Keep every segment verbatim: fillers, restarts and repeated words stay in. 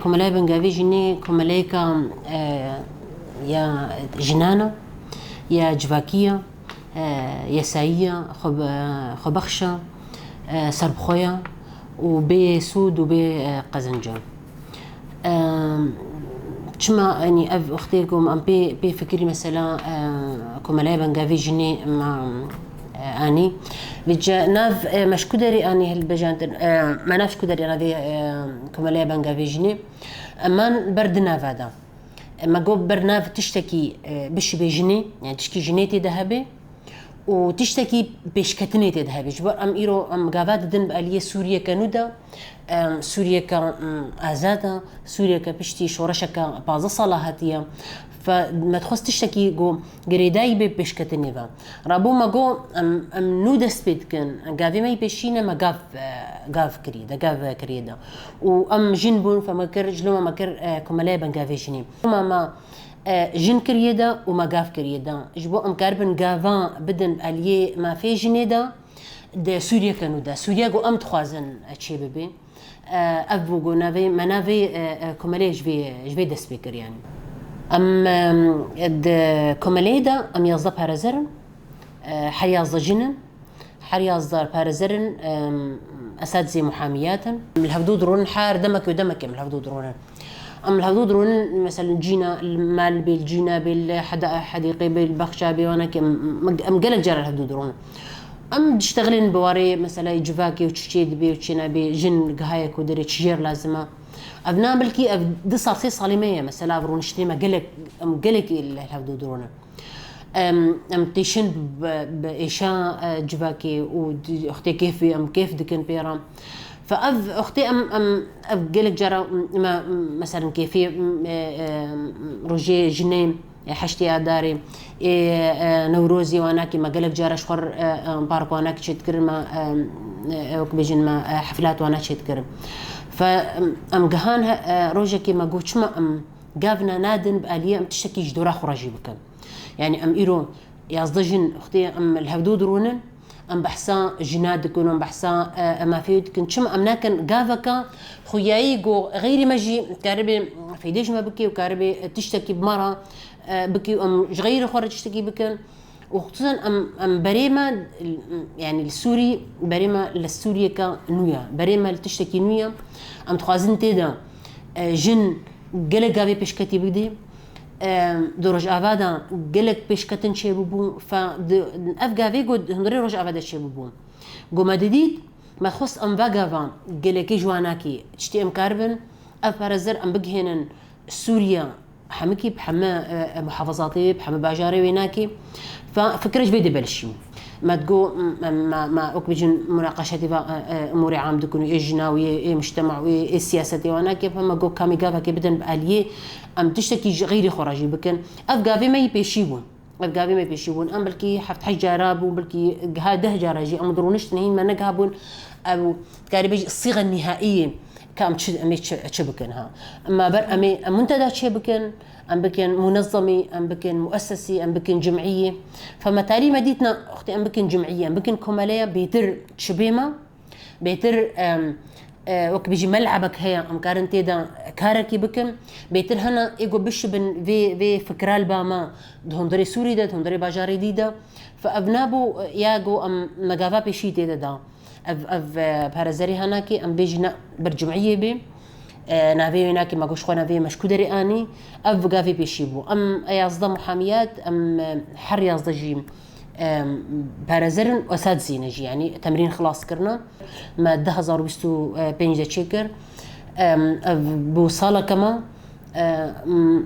Komeleya Bingavê Jinê komeleyeka, e, ya jinan e, ya civakî ye, e, yesayî ye, xwe-, xwebexş e, e, serbixwe ye û bê sûd û bê, e, qezenc e. E, çima, yanî ev wextê ku em pê, pê fikirî mesela, e, Komeleya Bingavê Jinê me, e, anî. Vêca nav, e, me ji ku derê anî hilbijantin, e, me nav ji ku derê navê, e, Komeleya Bingavê Jinê. Eman ber di nava de. Me got ber nav tiştekî, e, bişibê jinê, yani tişkî jinê tê de hebe û tiştekî pêşketinê tê de hebe. Ji ber em îro em gava didin bi aliyê Sûriyeke nû de, em, Sûriyeke, em, azad e, Sûriyeke piştî şoreşeke pazdeh sala hatiye. Fe me dixwest tiştekî ku girêdayî bê pêşketinê ve. Rabû me got, em, em nû dest pê dikin. Gavê me yî pêşî ne me gav, e, gav kirî de, gav kirî de. Û em jin bûn, fe me kir, ji loma me kir, e, Komeleya Bingavê Jinê. Loma me, e, jin kiriye de û me gav kiriye de. Ji bo em karibin gava bidin aliyê mafê jinê de, di Sûriyeke nû de. Sûriye ku em dixwazin, e, çê bibe. E, ev bû ku navê, me navê, e, e, komeleyê ji vê, ji vê dest pê kir, yanî. Em, em, di komeleyê de em yazdeh parêzer in, e, her yazdeh jin in, her yazdeh parêzer in, em, esatizê muhamiyat in. Em li hevdû dironin, her demek û demek em li hevdû dironin. Em li hevdû dironin, mesela cîna, li mal bê, li cîna bê, li heda-, hedîqê bê, li bexça bê, wana ki em, em, em gelek cara li hevdû dironin. Em diştexilin bi warê, mesela, civakê û çi çê dibê û çi nabê, jin gihaye ku derê çi jêr lazim e. Ev na belkî ev du sal, sê salê me ye, mesela, ev rûniştinê me gelek, em gelekî li hevdû dironin. Em, em têşin bi, bi êşa, e, civakê û di-, wextê kêfê em kêf dikin pê re. Fe ev wextê em, em, ev gelek cara me, mesela kêfê, e, e, rojê jinê, e, heştê Adarê, ê, e, Newrozê wanakî me gelek cara ji xwe re, e, e, park wanakî çêdikirin, me, e, e, wek bêjin me, e, heflat wana çêdikirin. Fe em, em gihan he, e, rojekê me got çima em gavna nadin bi aliyê em tiştekî ji dora xwe re jî bikin. Yani em îro yazdeh jin wextê em li hevdû dirûnin, em behsa jina dikin, em behsa, e, mafê dikin. Çima em nakin gaveka xuyayî ku xeyrî me jî karibe fêdê ji me bike û karibe tiştekî bi me re, e, bike û em ji xeyrî xwe re tiştekî bikin. Û xisûsen em, em berê me, yani li Sûrî berê me li Sûriyeke nû ye. Berê me li tiştekî nû ye. Em dixwazin tê de, e, jin gelek gavê pêşketî bidî. Em, di Rojava de gelek pêşketin çêbûbû, fe di, ev gavê got hundirê Rojava de çêbûbû. Got me didît, me xwest em vegava gelekê ji wanakî tiştê em karibin, ev parêzer em bigihênin Sûriye, hemikî bi heme, e, e, muhafazatê wê, bi heme bajarê wê nakî. Fe fikre ji vê dê belişî. Me digo, m-, me, me, me wek bêjin munaqeşetê ve, e, e, umûrê am dikin û ê jina wê, ê mujtema wê, ê siyasetê wana ke, me got kamî gavekê bidin bi aliyê, em tiştekî ji xeyrî xwe re jî bikin. Ev gavê me yî pêşî bûn. Ev gavê me pêşî bûn. Em belkî heft heşt cara bûn, belkî giha deh cara jî em dirûniştin hîn me negiha bûn. Ew dikarî bêjî sîxe nîhaiyê ke em çi, em ê çi, çi bikin ha. Me ber em ê, em munteda çê bikin. Em bikin munezemî, em bikin muessesî, em bikin cimiyî. Fe me tarî me dîtina, wextê em bikin cimiyî, em bikin komeleya bêtir çi bê me, bêtir, em, e, wek bijî melebek heye, em karin tê de karekî bikin. Bêtir hene ê ku bişibin vê, vê fikra li ba me di hundirê Sûrî de, di hundirê bajarê dî de. Fe ev nabû, e, ya ku em me gava pêşî tê de da. Ev, ev, e, parêzerê hanakê em bêjî ne ber cumiyê bê. E, navê wê nakê me goş xwe navê me ji ku derê anî. Ev gavê pêşî bû. Em e yazdeh muhamiyat, em, e, her yazdeh jî, e, parêzer in, esatizî ne jî, yanî temrîn xilas kirine. Me du hezar û bîst û pênc de çêkir. E, ev bû saleke me, e,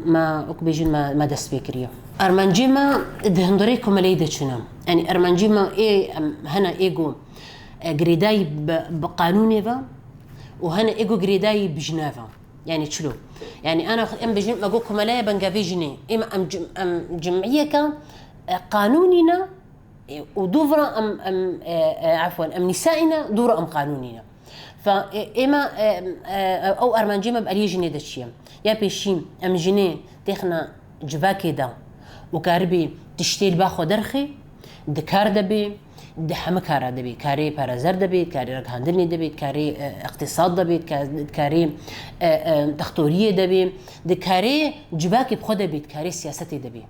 me, wek bêjin me, me dest pê kiriye. Armancê me di hundirê komeleyê de çûne. Yanî armancê me ê, em, hene ê ku e, girêdayî bi, bi qanûnê ve û hene ê ku girêdayî bi jinê ve. Yani çilo? Yani ana xwe em bijin, me got komeleya bengavê jinê. Ê me em cim-, em cimiyeke, e, qanûnî ne, e, û dûvra em, em, e, e, efwen, em nîsaî ne, dûvra em qanûnî ne. Fe, e, ê me, e, e, ew armancê me bi aliyê jinê de çi ye? Ya pêşî em jinê têxine civakê de û karibî tiştê li ba xwe derxê, di kar de bê, Di hemî kara de bê, karê parêzer de bê, karê raghandinê de bê, karê, e, iqtîsad de bê, ka-, karê, e, e, dextoriyê de bê, di karê civakê bi xwe de bê, di karê siyasetê de bê.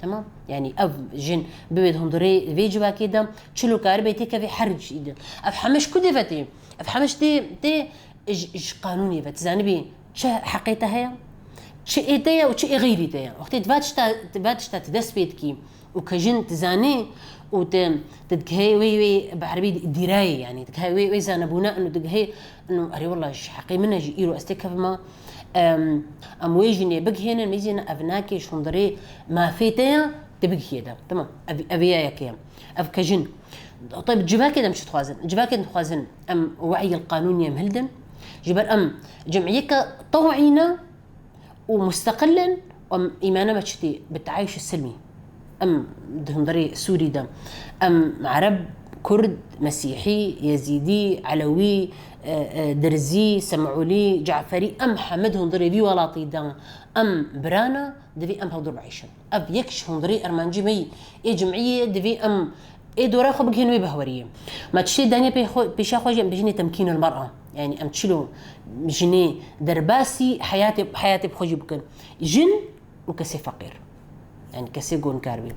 Temam? Yanî ev jin bibe di hundirê vê civakê de, çilo karibe têkeve her cî de. Ev hemiş ku dê ve tê? Ev hemiş tê, tê ji, ji qanûnê ve. Tu zanibî çi heqê te heye, çi ê te ye û çi ê xeyrî te ye. Wextê tu va tişta, tu va tişta tu dest pê dikî û ke jin tu zanî û tu, tu digihê wê, wê bi erebî dîrayê, yanî digihê wê, wê zanebûna û digihê û erê wela ji heqê min e, ji îro ez têkevima. Em, em wê jinê bigihênin, mizîne ev nake ji hundirê mafê te ye, tu bigihê de. Tamam, ev, ev ya yekê ye. Ev ke jin. Tayb, civakê de em çi dixwazin? Civakê dixwazin em we'yil qanûnî em hildin. Ji ber em cemiyeke tew'î ne û musteqil in û em îmana me çi tê? Bi teayuş silmî. Em di hundirê Sûrî de. Em Ereb, Kurd, Mesîhî, Yezîdî, Elewî, e, e, Dirzî, Sem'ûlî, Caferî, em heme di hundirê vî welatî de. Em bira ne, divê em hevdûr bieyşin. Ev yek ji hundirê armancî me yî. Ê cimiyê divê em ê dora xwe bigihên wê behweriyê. Me tiştê daniye pê xwe, pêşiya xwe jî em bêjinê temkînul mer'a. Yanî em çilo jinê derbasî heyatê, heyatê bi xwe jî bikin. Jin û kesê feqîr. Yanî kesê gon kar bî.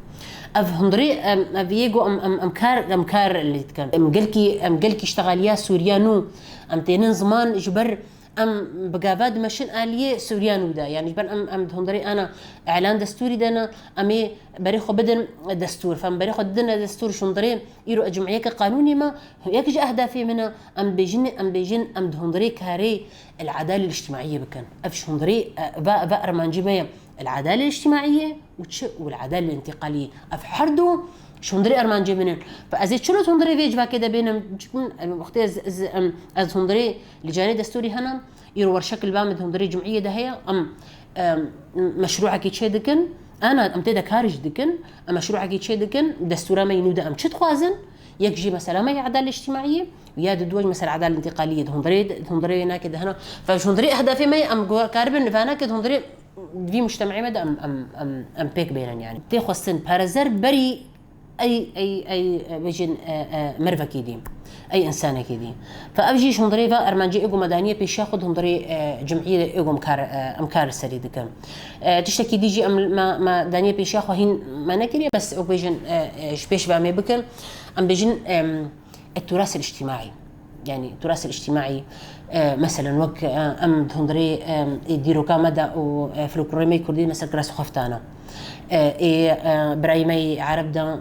Ev hundirê, em, ev yê go em, em, em kar, em kar lê dikin. Em gelkî, em gelkî îştexaliya Sûriya nû. Em tênin ziman ji ber Em bi gava dimeşin aliyê Sûriya nû de. Yanî ji ber em, em di hundirê ana îlan destûrî de ne, em ê berê xwe bidin destûr. Fe em berê xwe didin destûr, ji hundirê îro cumiyeke qanûnî me, yek ji ehdafê min e, em bêjin, em bêjin, em di hundirê karê el-edale el-îctimaiyê bikin. Ev ji hundirê, e, va, va armancî me ye. El-edale el-îctimaiyê û çi? Û el-edale el-întiqaliyê. Ev her du ji hundirê armancê min in. Fe ez ê çilo di hundirê vê civakê de bênim? Wextê ez, ez, em, ez hundirê li canê destûrî hene, îro werşekil ba min di hundirê cumiyê de heye, em, em, meşrûekî çê dikin, ana, em tê de kar jî dikin, em meşrûekî çê dikin, destûra me yî nû de em çi dixwazin? Yek jî mesela me ya edale îctimaiyê, û ya di duwa jî mesela edale întiqaliyê di hundirê, di hundirê wê nake de hene. Fe ji hundirê ehdafê me ye, em go-, karibin vanake di hundirê vî mujtemê me de em, em, em, em pêk bênin yani. Tê xwestin parêzer berî ey, ey, ey, bêjin, e, e, mervekî dî, ey însanekî dî. Fe ev jî ji hundirê ve armancê ê go me daniye pêşiya xwe di hundirê, e, cimiyê de ê go em kar, e, em kar li serî dikin. E, tiştekî dî jî em, me, me daniye pêşiya xwe hîn me nekiriye, bes ê go bêjin, e, e, ji pêş ve em ê bikin. Em bêjin, em, التراث الاجتماعي. Yani, turas el-îctimaî, e, meselen, wek, e, em di hundirê, e, ê dîroka me de û, e, folklorê me yê kurdî, mesela, kirasê xweftana. E, ê, e, birayê me yê ereb de, m,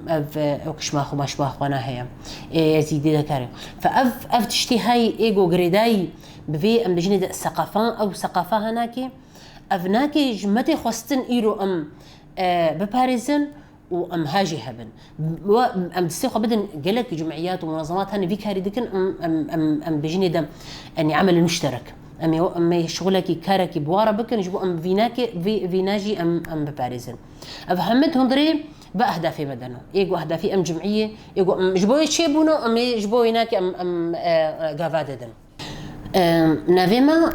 ev, e, ew kişma xwe, maşma xwe ne heye. Ê, Yezîdî de kare. Fe ev, ev tiştê hay, ê go girêdayî bi vê, em bijinê de seqafa, ew seqafa ha nake, ev nake ji me tê xwestin îro em, e, biparêzin, û em ha jî hebin. Wa, em destê xwe bidin gelek cumiyat û munazemat hene vî karî dikin, em, em, em, em bêjinê de, yanî emelin muşterek. Em ê, em ê şixulekî, karekî bi wa re bikin, ji bo em vînakê, vî, vîna jî em, em biparêzin. Ev heme di hundirê ve ehdafê me de ne. Ê go ehdafê em cumiyê, ê go em ji bo wê çêbûne, em ê ji bo wê nake em, em, e, e, gava didin. Em, navê me,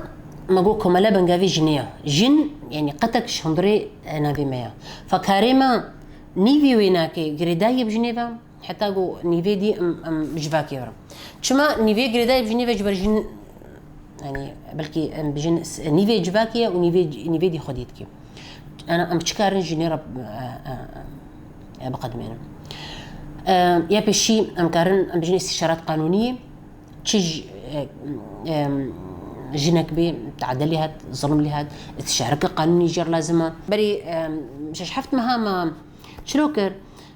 me got komele bingavê jinê ye. Jin, yanî qetek ji hundirê, e, navê me ye. Fekarê me nîvê wê nake girêdayî bi jinê ve, heta ku nîvê dî em, em civakê ve. Çima nîvê girêdayî bi jinê ve? Ji ber jin, yanî belkî em bijin s-, nîvê civakê ye û nîvê, nîvê dî xwedî dikê. Ana em çi karin jinê re, e, e, e, biqedimênin. E, ya pêşî em karin em bijin îstîşarat qanûnî, çi ji, e, e, jinek bê, teadde lê hat, zilim lê hat, îstîşareke qanûnî jê re lazim e. Berî, e, şeş heft meha me çilo kir,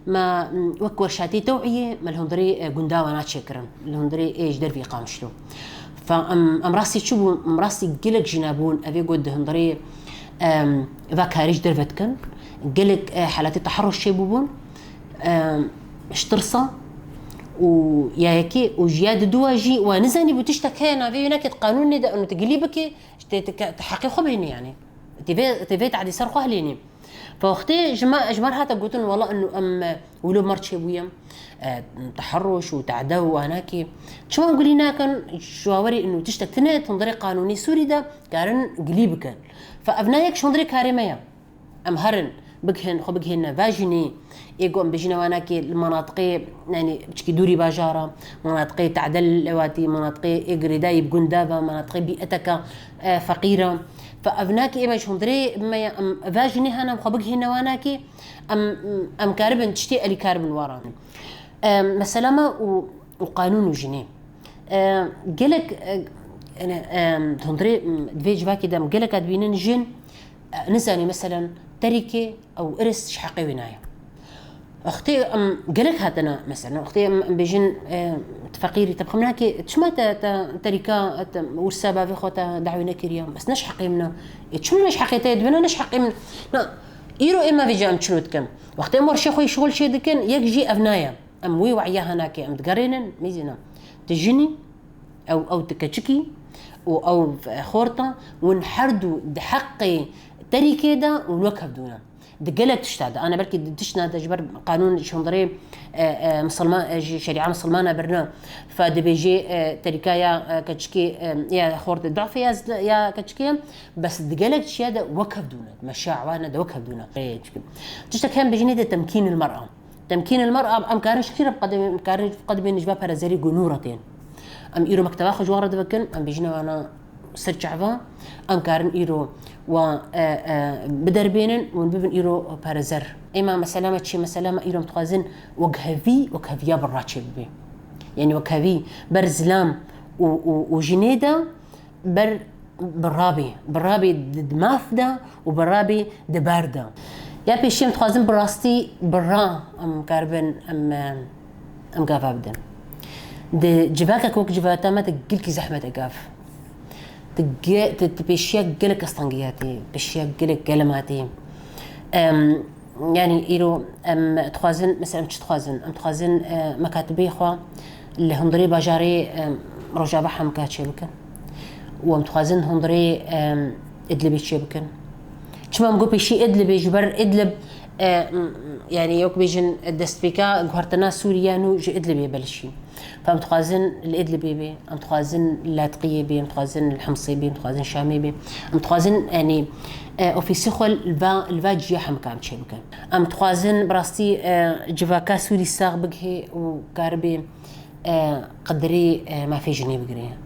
me, m, wek werşatê tew'iyê me li hundirê, e, gunda wana çêkirin. Li hundirê ê ji dervî qamşlo. Fe em, em rastî çi bûn? Em rastî gelek jîna bûn, evê got di hundirê, em, va karî ji derve dikin. Gelek, e, halatê teherruş çêbûbûn. Em, ji tirsa û ya yekê û ji ya diduwa jî wa nizanî bû tiştek heye navê wê nake di qanûnê de û tu gilî bikê, ji tê, te, te heqê xwe bihênî yanî. Tê vê, tê vê teadî ser xwe hilênî. Fe wextê ji me, ji me re hate gotin, wela inu em, e, wilo mer çêbûye, e, teherruş û teadde û anakê. Çima em gilî nakin? Ji wa werî inu tiştek tune, di hundirê qanûnî Sûrî de karin gilî bikin. Fe ev ne yek ji hundirê karê me ye. Em herin, Bigihên, xwe bigihêne va jinê, ê ku em bêjine wanakê li menatiqê, yanî piçkî dûrî bajara, menatiqê te'del lewatî, menatiqê ê girêdayî bi gunda ve, menatiqê bîeteke, e, feqîr e. Fe evnakê ême ji hundirê me ya, em va jinê hene em xwe bigihêne wanakê, em, em karibin tiştê elîkar bin waran. E, mesela me û, û qanûn û jinê. E, gelek, e, yani, e, hundirê, m, di vê civakê de em gelek dibînin jin, e, nizanî, meselen, terîkê ew iris ji heqê wê nayê. Wextê em gelek hatine, meselen, wextê em, em bêjin, e, tu feqîrî, te bi xwe nakê, çima te, te terîka, te wirsa bavê xwe te dawî nekiriye? Bes ne ji heqê min e. E, çima ne ji heqê te ye? Dibêne ne ji heqê min. Na, îro êma vêca em çilo dikin. Wextê em werşê xwe yî şixul çê dikin, yek jî ev nayê. Em wî we'ya henakê em digerênin, mîzîna. Tu jinî, ew, ew tu keçikî û ew xorta, hûn her du di heqê terîkê de hûn wek hevdû ne. Di gelek tişta de, ana belkî di tiştna de ji ber qanûn ji hundirê, e, e, misilman, e, ji şerîa misilmana birine, fe dibêjê, e, terîka ya, e, keçikê, e, ya xortê dafê ya zil-, ya keçikê, bes di gelek tiştiya de wek hevdû ne. Meşa wana de wek hevdû ne. Rê çikim. Tiştek hem bijinê de temkîn il mer'a. Temkîn il mer'a, em karin şikî re biqedimên, em karin biqedimên ji va perezerî ku nû re tên. Em îro mekteba xwe ji wan re divekin, em bêjine wana ser çava, em karin îro wa, e, e, biderbênin û bibin îro perezer. Êma mesela me çi, mesela me îro em dixwazin wekhevî, wekheviya birra çê bibe. Yanî wekhevî ber zilam û, û, û jinê de ber birabî, birabî di, di maf de û birabî di ber de. Ya pêşî em dixwazin bi rastî birra em karibin em, em gava bidin. Di civakek wek civata me de gilkî zehmet e gav. Di ge-, di, di pêşiya gelek kestengiya tê, pêşiya gelek gelema tê. Em, Yanî îro em dixwazin, mesela em çi dixwazin? Em dixwazin, e, mekatibê xwe li hundirê bajarê, e, Rojava Hemka çêbikin. Û em dixwazin hundirê, e, Idlibê çêbikin. Çima em got pêşî Idlibê? Ji ber Idlib, e, m-, yanî wek bêjin destpêka guhertina Sûriye nû ji Idlibê belişî. Em dixwazin li Idlibê bê, em dixwazin li Latiqiyê bê, em dixwazin li Himsê bê, em dixwazin Şamê bê. Em dixwazin, yanî, e, ofîsê xwe li va, li va ciya Hemka em çêbikin. Em dixwazin bi rastî, e, civaka Sûrî sax bigihê û karibê, e, qedirê, e, mafê jinê bigirê.